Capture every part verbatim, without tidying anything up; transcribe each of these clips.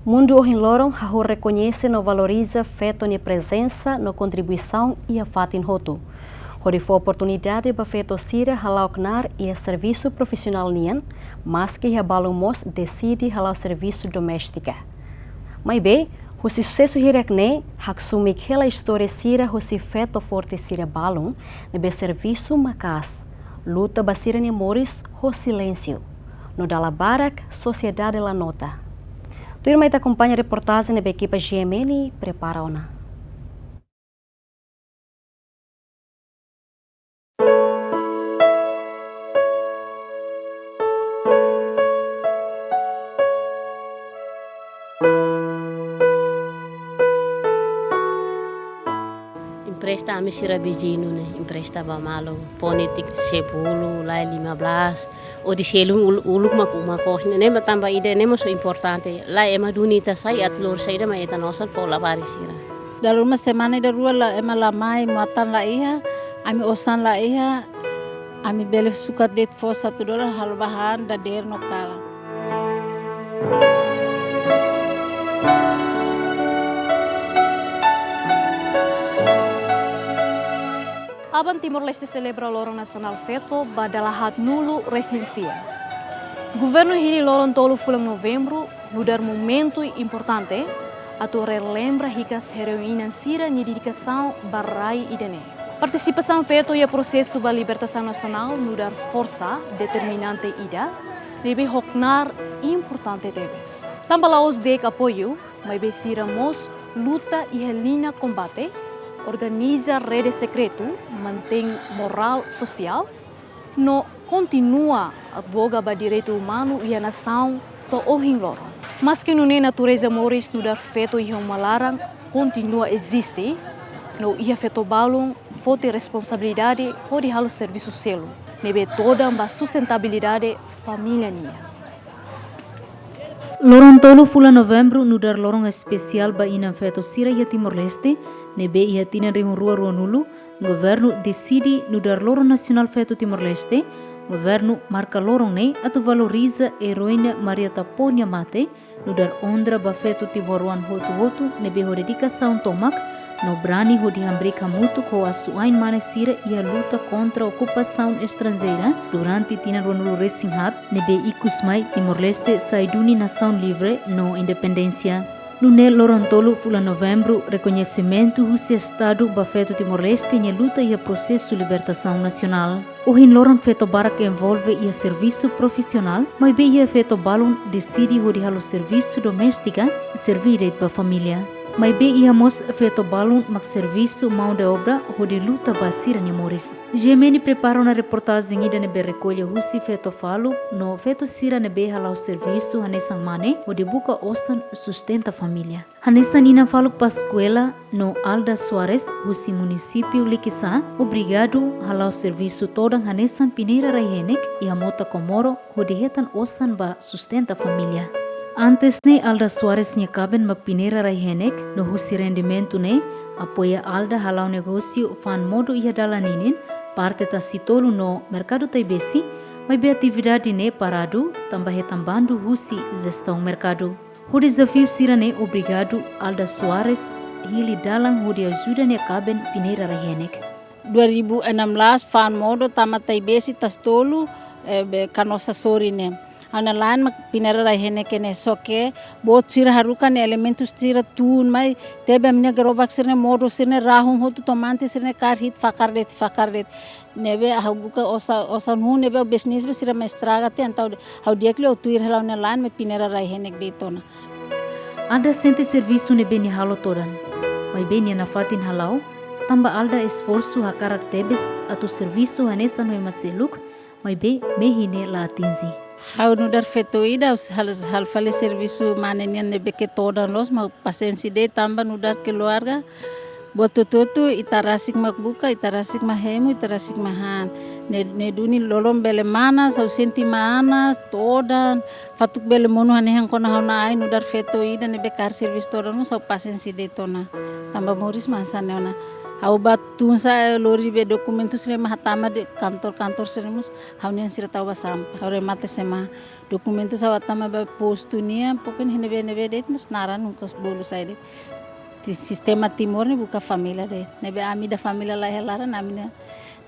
Mundu ohin loron hahú rekoñese no valoriza feto nia prezensa no kontribuisaun iha fatin hotu, hodi fó oportunidade ba feto sira hala'o knaar iha servisu profisionál nian, maski iha balun mós deside hala'o servisu doméstika. Maibé, husi susesu hirak-ne'e, haksoit hela istória sira husi feto forte sira balun, ne'ebé servisu maka'as, luta ba sira-nia moris ho silénsiu, no dala barak sosiedade la nota. Tuirmai ita akompaña reportajen ne'ebé ekipa G M N prepara ona. Empresta ami sira viziñu ne'e, empresta ba malu, fó netik sepuluh, lae lima belas, ou di selu ul-, uluk mak uma kos, ne'e mak tanba ida-ne'e mós importante. Lae ema duni ita sai, atu lori saida mak ita-nia osan fó labarik sira. Dala ruma semana ida rua la, ema la mai, muatan la iha, ami osan la iha, ami bele sukat de'it fó satu dolar halo ba han dadeer no kalan. Aban Timor-Leste selebra Loron Nasionál Feto ba dala haatnulu resin sia. Governu hili loron tolu fulan Novembru nu'udar momentu importante atu relembra hikas heroína sira-nia dedikasaun ba rai ida-ne'e. Partisipasaun feto iha prosesu ba libertasaun nasionál nu'udar forsa determinante ida ne'ebé ho knaar importante tebes. Tanba la'ós de'it apoiu, maibé sira mós luta iha liña kombate, organiza rede sekretu, mantein morál sosiál, no kontinua advoga ba direitu umanu iha nasaun to'o ohin loron. Maski nune'e, natureza moris nu'udar feto iha uma laran kontinua eziste, no iha feto balun foti responsabilidade hodi halo servisu seluk ne'ebé todan ba sustentabilidade família nian. Loron tolu fulan Novembru nu'udar loron espesiál ba inan feto sira iha Timor-Leste, ne'ebé iha tinan rihun rua ruanulu, governu deside nu'udar Loron Nasionál Feto Timor-Leste. Governu marka loron ne'e atu valoriza eroína Maria Tapó nia mate, nu'udar onra ba feto timoroan hotu-hotu ne'ebé ho dedikasaun tomak, no brani hodi hamriik hamutuk ho asuwa'in mane sira iha luta kontra okupasaun estranjeira durante tinan ruanulu resin haat, ne'ebé ikus mai Timor-Leste sai duni nasaun livre no independénsia. Nune'e loron tolu fulan Novembru rekoñesimentu husi Estadu ba feto Timor-Leste nia luta iha prosesu libertasaun nasionál. Ohin loron feto barak envolve iha servisu profisionál, maibé iha feto balun deside hodi halo servisu doméstika, serví de'it ba família. Maibé iha mós feto balun mak servisu mão de obra hodi luta ba sira-nia moris. G M N prepara ona reportajen ida ne'ebé rekolla husi feto faluk no feto sira ne'ebé hala'o servisu hanesan mane hodi buka osan sustenta família. Hanesan inan faluk Pascuela no Alda Soares husi munisípiu Likisá, obrigadu hala'o servisu todan hanesan pineira rai-henek iha mota Komoro hodi hetan osan ba sustenta família. Antes ne'e Alda Soares nia kaben mak pineira rai-henek no husi rendimentu ne'e apoia Alda hala'o negósiu fa'an modo iha dalan ninin, parte Tasitolu no Merkadu Taibesi, maibé atividade ne'e paradu tanba hetan bandu husi jestaun merkadu. Ho dezafiu sira-ne'e obrigadu Alda Soares hili dalan hodi ajuda nia kaben pineira rai-henek. Dua ribu enam belas fa'an modo tama Taibesi, Tasitolu, eh, be Kanosa sorin ne'e. Ha'u-nia la'en mak pineira rai-henek ne'e, só ke boot sira haruka ne'e, elementu sira tun mai, tebe ami-nia gerobak sira-ne'e, modo sira-ne'e, rahun hotu, tomante sira-ne'e kaer hi'it, fakar de'it, fakar de'it. Ne'ebé ha'u buka osa-, osan hun ne'ebé bisnis be sira mai estraga tiha, entaun ha'u di'ak liu ha'u tuir hela ha'u-nia la'en mai pineira rai-henek de'it ona. Alda sente servisu ne'ebé nia halo todan. Maibé nia nafatin hala'o, tanba Alda esforsu hakarak tebes atu servisu hanesan ho ema seluk, maibé mehi ne'e la atinje. Ha'u nu'udar feto ida, ha'u hal-, halo fali servisu mane nian ne'ebé ke todan loos, maibé pasiénsia de'it tanba nu'udar keluarga. Buat hotu-hotu ita rasik mak buka, ita rasik mak hemu, ita rasik mak han. Ne'e, ne'e duni lolon bele manas, ha'u sente manas, todan, fatuk bele monu hanehan kona ha'u-nia ain nu'udar feto ida ne'ebé kaer servisu todan mós ha'u pasiénsia de'it ona. Tanba moris mak hanesan ne'e ona. Ha'u bá tun sa'e lori be dokumentu sira mak hatama de kantor-kantor sira mós ha'u-nian sira tau ba sampah. Ha'u remata S M A. Dokumentu sira ha'u hatama ba postu nian, pokoknya ne'ebé-ne'ebé de'it mós naran nunka bolu sai de'it. Ti-, sistema Timor ne'e buka família de'it. Ne'ebé ami ida família laiha laran, ami-nia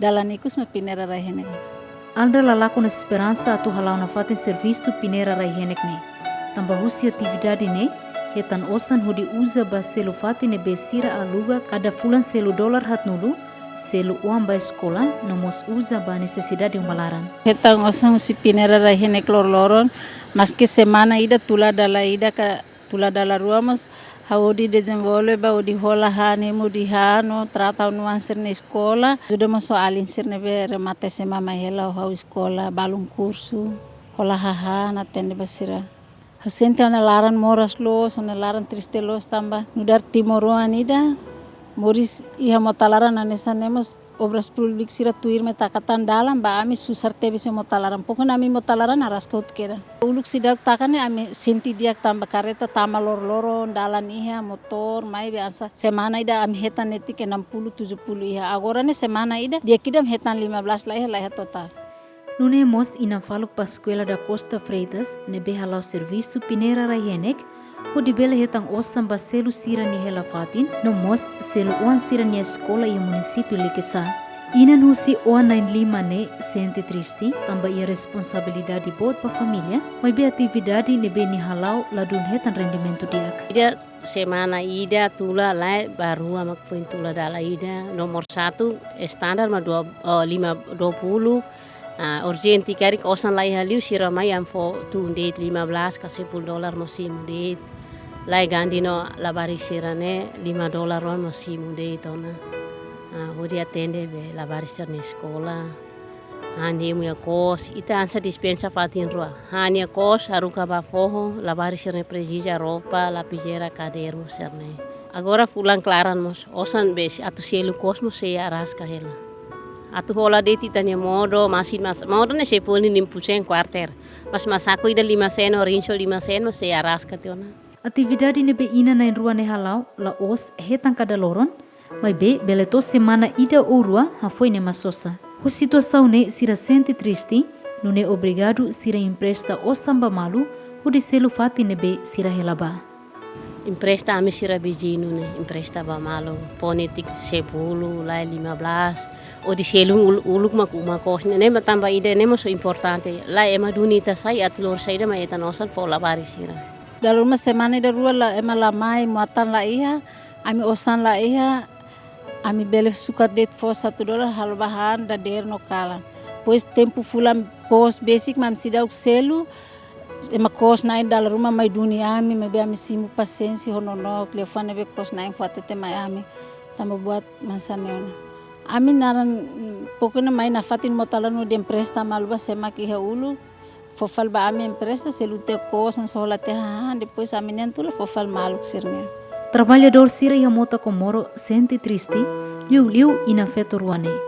dalan ikus mak Pineira rai-henek. Aldra la lakon esperansa atu hala'o nafatin servisu Pineira rai-henek ne'e. Tanba husi atividade ne'e, hetan osan hodi uza ba selu fatin ne'ebé sira aluga kada fulan selu dolar haatnulu, selu oan ba eskola, no mós uza ba nesesidade uma laran. Hetan osan husi Pineira rai-henek loroloron, maski semana ida tula dala ida ka tula dala rua mós, ha'u hodi dezenvolve ba hodi hola han, hemu hodi han, no trata ha'u-nia oan sira-nia eskola. Ajuda mós ho alin sira ne'ebé remata S M A mai hela ho ha'u eskola, balun kursu, hola hahán, atende ba sira. Ha'u sente ha'u-nia laran moras loos, ha'u-nia laran triste loos tanba nu'udar timoroan ida, moris iha mota laran hanesan ne'e mós, obras públikas sira tuir mai taka tan dalan, ba ami susar tebes iha mota laran. Pokoknya ami mota laran araska hotu kedas. Uluk seidauk taka ne'e ami sente di'ak tanba kareta tama loroloron, dalan iha, motór, maibé hanesan semana ida ami hetan netik enam puluh, tujuh puluh iha. Agora ne'e semana ida, di'ak ida ami hetan lima belas laiha, laiha totál. Nune'e mós inan faluk ba Escola da Costa Freitas, ne'ebé hala'o servisu Pineira rai-henek, hodi bele hetan osan ba selu sira-nia hela fatin, no mós selu oan sira-nia eskola iha munisípiu Likisá. Inan husi oan na'in-lima ne'e sente triste, tanba iha responsabilidade boot ba família, maibé atividade ne'ebé nia hala'o ladún hetan rendimentu di'ak. Ida semana ida tula lae ba rua mak foin tula dala ida. Nomor satu, standar mak dua, oh, lima, dua puluh. Ah, urjente karik osan laiha liu sira mai ami fó tun de'it lima belas ka sepuluh dolar mós simu de'it. Lae gandi no labarik sira-ne'e lima dolar oan mós simu de'it ona. Ah, hodi atende be labarik sira-nia eskola. Han hemu iha kos, ita hanesan dispensa fatin rua. Han iha kos, haruka ba foho, labarik sira-ne'e presiza roupa, lapizeira, kadernu sira-ne'e. Agora fulan klaran mós, osan be atu selu kos mós sei araska hela. Atu hola de'it ita-nia modo, masin mas-, modo ne'e sei fó ninia pusen kuarter. Mas masaku ida lima sen, rinso lima sen, mós sei araska tiha ona. Atividade ne'ebé inan na'in-rua ne'e hala'o, la'ós hetan kada loron, maibé bele to'o semana ida ou rua hafoin ema sosa. Ho situasaun ne'e sira sente triste, nune'e obrigadu sira empresta osan ba malu, hodi selu fatin ne'ebé sira hela ba. Empresta ami sira viziñu ne'e, empresta ba malu, fó netik sepuluh, lae lima belas, hodi selu ul-, uluk mak uma kos ne'e, ne'e mak tanba ida ne'e mós importante, lae ema duni ita sai atu lori saida mak hetan osan fó labarik sira. Dala ruma semana ida rua la, ema la mai, muatan laiha, ami osan laiha, ami bele sukat de'it fó satu dolar halo ba han, dadeer no kalan. Depois tempu fulan kos besik mak ami seidauk selu, ema kos na'in dala ruma mai duni ami, maibé ami simu pasiénsia ho nonook, liafuan ne'ebé kos na'in fó hatete mai ami. Tanba buat hanesan ne'e ona. Ami naran, mm, pokoknya mai nafatin mota laran hodi empresta malu ba sé mak iha uluk. Fó fali ba ami empresta, selu tiha kos, hanesan hola tiha hahán, depois ami-nian tula fó fali maluk sira-nian. Traballadór sira iha Mota Komoro sente triste, liuliu inan feto rua ne'e.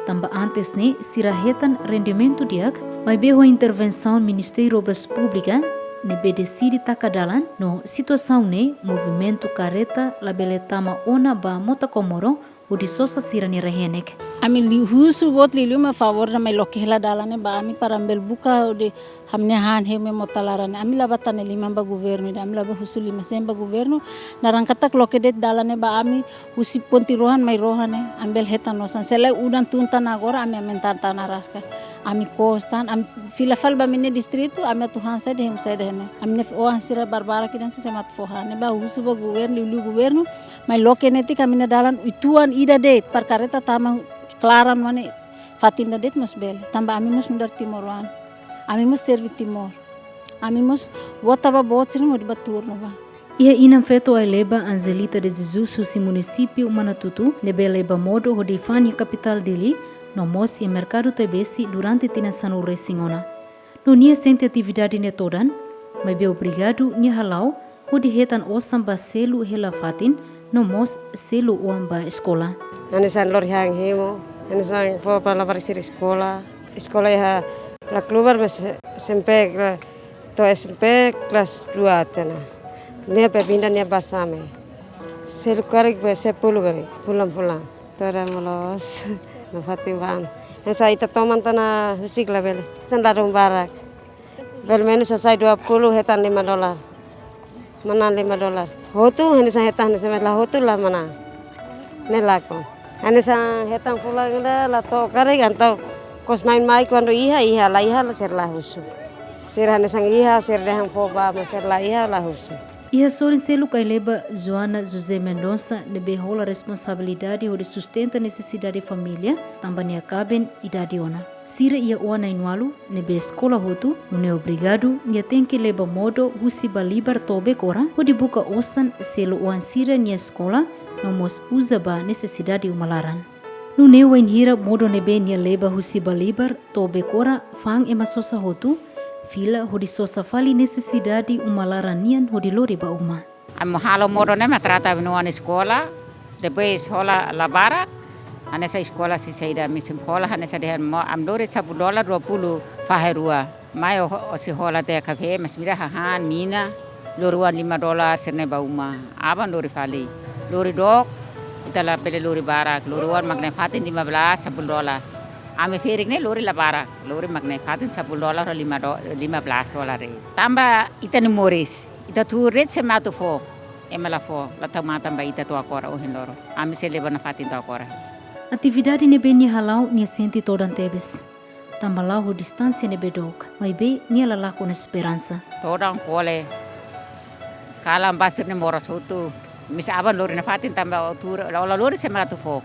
Tanba antes ne'e sira hetan rendimentu di'ak, maibé ho intervensaun Ministériu Obras Públikas ne'ebé deside taka dalan, no situasaun ne'e movimentu kareta labele tama ona ba Mota Komoro, hodi sosa sira-nia rai-henek. Ami liu husu boot liuliu mak favór ida mai loke hela dalan ne'e ba ami para ami bele buka hodi ami-nia han hemu iha mota laran ne'e. Ami la bá tane liman ba governu ida, ami la bá husu lima sen ba governu, naran katak loke de'it dalan ne'e ba ami husi ponte Rohan mai Rohan ne'e, ami bele hetan osan. Se lae udan tun tan agora ami aumenta tan araska. Ami kos tan, ami fila fali ba ami-nia distritu, ami atu han saida hemu saida iha ne'e. Ami-nia oan sira barbarak ida hanesan sé mak atu fó han. Ne'e ba husu ba governu, liuliu governu, mai loke netik ami-nia dalan uitoan ida de'it, para kareta tama klaran mane fatin ida de'it mós bele. Tanba ami mós nu'udar timoroan. Ami mós serve Timor. Ami mós vota ba boot sira mós hodi bá turnu ba. Iha inan feto Aileba Angelita de Jesus husi munisípiu Manatutu, ne'ebé leba modo hodi fa'an iha kapitál Dili, no mós iha merkadu Taibesi durante tinan sanulu-resin-ona. No nia sente atividade ne'e todan, maibé obrigadu nia hala'o, hodi hetan osan ba selu hela fatin, no mós selu oan ba eskola. Hanesan lori han hemu, hanesan fó ba labarik sira eskola. Eskola iha La Klubar mas S M P kla-, to'o S M P kelas dua tiha ona. Nia pinda nia bá S M A. Selu karik be sepuluh karik, fulan-fulan. Ora molos, no fatin ban. Hanesan ita toman tiha ona husik labele. Hanesan ladún barak. Pelumenus sasai dua puluh hetan lima dolar. Manán lima dolar. Hotu, hanesan hetan, hanesan la hotu la manán. Ne'e lakon. Hanesan hetan fulan ida la to'o karik entaun kosna'in mai kuandu iha, iha la iha la sira la husu. Sira hanesan iha, sira dehan fó bá, mas sira la iha la husu. Iha sorin seluk ai-leba Joana José Mendonça ne'ebé hola responsabilidade hodi sustenta nesesidade família, tanba nia kaben idade ona. Sira iha oan na'in-ualu ne'ebé eskola hotu, nune'e obrigadu nia tenke leba modo husi Balibar to'o Bekora hodi buka osan selu oan sira-nia eskola, no mós uza ba nesesidade uma laran. Nune'e wainhira modo ne'ebé nia leba husi Balibar to'o Bekora fa'an ema sosa hotu, fila hodi sosa fali nesesidade uma laran nian hodi lori ba uma. Ami halo modo ne'e mak trata ami-nia oan eskola, depois hola la barak, hanesan eskola sei saida ami sei hola hanesan dehan ami lori sapuluh dolar dua puluh fahe rua. Mai ó, ó sei hola tiha kafé, mas bira hahán, mina, lori oan lima dolar sira-ne'e ba uma. Aban lori fali. Lori dook, ita labele lori barak, lori oan mak nafatin lima belas, sapuluh dolar. Ami ferik ne'e lori la barak, lori mak nafatin sapuluh dolar, lima do-, lima belas dolar de'it. Tanba ita-nia moris, ita tuur de'it sei ema atu fó, ema la fó, la tau matan ba ita to'o agora ohin loron. Ami sei leba nafatin to'o agora. Atividade ne'ebé nia hala'o nia sente todan tebes. Tanba la'o ho distánsia ne'ebé dook, maibé nia la lakon esperansa. Todan kole, kalan ba sira-nia moras hotu. Misa aban lori nafatin tanba ó tuur, la, la lori sei ema atu fó.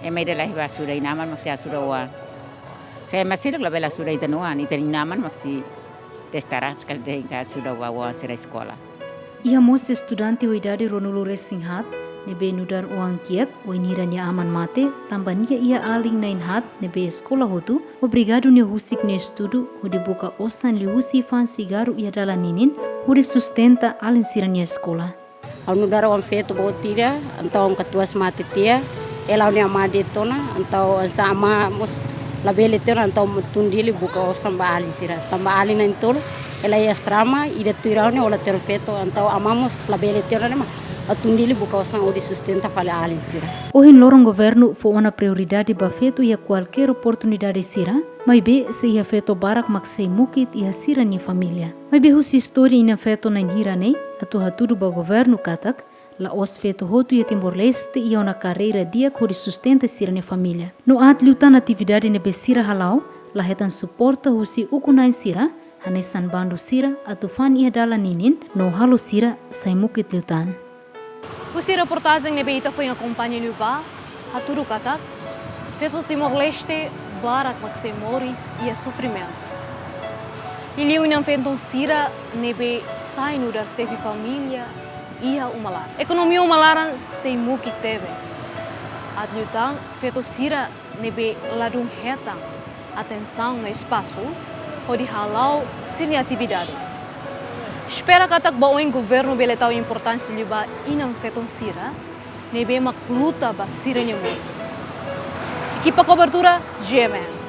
Ema ida la iha ba ajuda, inan-aman mak sei ajuda oan. Sé mak seluk labele ajuda ita-nia oan, ita-nia inan-aman mak sei desterrado sekali de'it hodi ajuda ba oan sira eskola. Iha mós estudante ho idade ruanulu resin haat, ne'ebé nu'udar oan kiak, wainhira nia aman mate, tanba nia iha alin na'in-haat, ne'ebé eskola hotu, obrigadu nia husik nia estudu, hodi buka osan liuhusi fa'an sigarru iha dalan ninin, hodi sustenta alin sira-nia eskola. Ha'u nu'udar oan feto boot ida, entaun katuas mate tiha, hela ha'u-nia amá de'it ona, entaun hanesan amá mós labele tiha ona, entaun tun Dili buka osan ba alin sira. Tanba alin na'in-tolu, hela iha asrama, ida tuir ha'u ne'e hola tiha ona feto, entaun amá mós labele tiha ona ne'e mak ha'u tun Dili buka osan hodi sustenta fali alin sira. Ohin loron governu fó ona prioridade ba feto iha kualkér oportunidade sira, maibé sei iha feto barak mak sei mukit iha sira-nia família. Maibé husi istória inan-feton na'in-hira ne'e, atu hatudu ba governu katak, la'ós feto hotu iha Timor-Leste iha ona karreira di'ak hodi sustenta sira-nia família. No aat liután atividade ne'ebé sira hala'o, la hetan suporta husi ukun-na'in sira, hanesan bandu sira, atu fa'an iha dalan ninin, no halo sira sai mukit liután. Husi reportajen ne'ebé ita foin akompaña liubá, hatudu katak, feto Timor-Leste barak mak sei moris iha sofrimentu. Liuliu inan-feton sira ne'ebé sai nu'udar xefe família iha uma laran. Ekonomia uma laran sei mukit tebes. Aat liután feto sira ne'ebé ladún hetan atensaun no espasu hodi hala'o sira-nia atividade. Espera katak ba oin governu bele tau importánsia liu ba inan-feton sira ne'ebé mak luta ba sira-nia moris. Ekipa kobertura, G M N.